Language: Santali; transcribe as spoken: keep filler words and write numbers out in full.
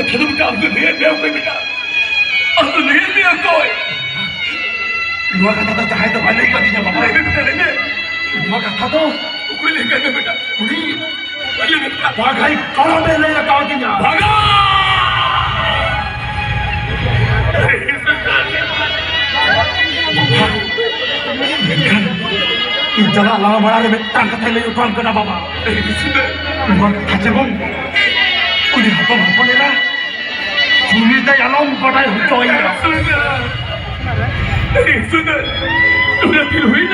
ᱠᱷᱮᱞᱳᱰ ᱠᱟᱱ ᱫᱚ ᱱᱤᱭᱟᱹ ᱱᱤᱭᱟᱹ ᱚᱠᱚᱭ ᱵᱮᱴᱟ? ᱟᱫᱚ ᱱᱤᱭᱟᱹ ᱱᱤᱭᱟᱹ ᱚᱠᱚᱭ? ᱱᱚᱣᱟ ᱠᱟᱛᱷᱟ ᱫᱚ ᱡᱟᱦᱟᱸᱭ ᱫᱚ ᱵᱟᱭ ᱞᱟᱹᱭ ᱠᱟᱫᱤᱧᱟ ᱵᱟᱵᱟ᱾ ᱞᱟᱹᱭ ᱢᱮ ᱵᱮᱴᱟ, ᱞᱟᱹᱭ ᱢᱮ᱾ ᱱᱚᱣᱟ ᱠᱟᱛᱷᱟ ᱫᱚ ᱚᱠᱚᱭ ᱞᱟᱹᱭ ᱠᱟᱫ ᱢᱮ ᱵᱮᱴᱟ? ᱩᱱᱤ ᱞᱟᱹᱭ ᱢᱮ ᱵᱮᱴᱟ᱾ ᱵᱟᱜᱟᱭ ᱠᱚᱲᱟ ᱵᱮ ᱞᱟᱹᱭ ᱠᱟᱣᱫᱤᱧᱟ᱾ ᱵᱟᱜᱟ! ᱢᱮᱱᱠᱷᱟᱱ ᱤᱧ ᱪᱟᱞᱟᱜ ᱞᱟᱦᱟ ᱢᱟᱲᱟᱝ ᱨᱮ ᱢᱤᱫᱴᱟᱝ ᱠᱟᱛᱷᱟᱧ ᱞᱟᱹᱭ ᱦᱚᱴᱚᱣᱟᱢ ᱠᱟᱱᱟ ᱵᱟᱵᱟ᱾ ᱱᱚᱣᱟ ᱠᱟᱛᱷᱟ ᱡᱮᱢᱚᱱ ᱩᱱᱤ ᱦᱚᱯᱚᱱ ᱦᱚᱯᱚᱱ ᱮᱨᱟ ᱥᱩᱱᱤᱛᱟᱭ ᱟᱞᱚᱢ ᱵᱟᱰᱟᱭ ᱦᱚᱪᱚᱭᱮᱭᱟ᱾ ᱥᱩᱱᱤᱛᱟ! ᱮᱭ ᱥᱩᱱᱤᱛᱟ! ᱱᱚᱰᱮ ᱛᱤᱱ ᱦᱩᱭᱱᱟ?